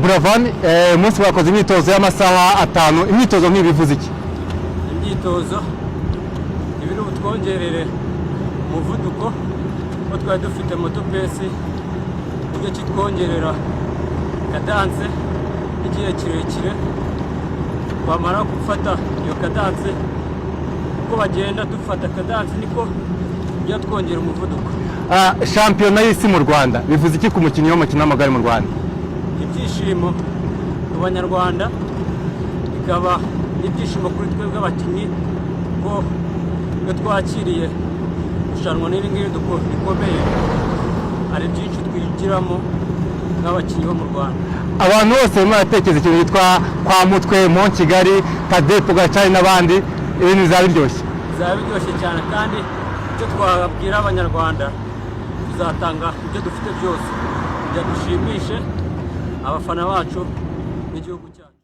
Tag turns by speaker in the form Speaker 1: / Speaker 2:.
Speaker 1: Buravan, umunsi bakoze imyitozo y'amasaha 5. Imyitozo nk'ibi bivuze iki?
Speaker 2: Imyitozo ibiri butwongerere umuvuduko ko twari dufite moto pace, uburyo kitwongerera cadence igihe kirekire. Twamara gufata iyo cadence, uko bagenda dufata cadence niko tujya twongera umuvuduko.
Speaker 1: Shampiyona y'isi mu Rwanda bivuze iki ku mukinnyi w'umukino w'amagare mu Rwanda?
Speaker 2: Ibyishimo mu Banyarwanda, bikaba n'ibyishimo kuri twebwe abakinnyi, ko iyo twakiriye irushanwa n'iri ngiri rikomeye, hari byinshi twigiramo nk'abakinnyi bo mu Rwanda.
Speaker 1: Abantu bose barimo baratekereza ikintu cyitwa kwa Mutwe, Mont Kigali, Tadej Pogacar n'abandi. Ibintu bizaba biryoshye.
Speaker 2: Bizaba biryoshye cyane, kandi icyo twabwira Abanyarwanda, tuzatanga ibyo dufite byose kugira dushimishe abafana bacu n'igihugu cyacu.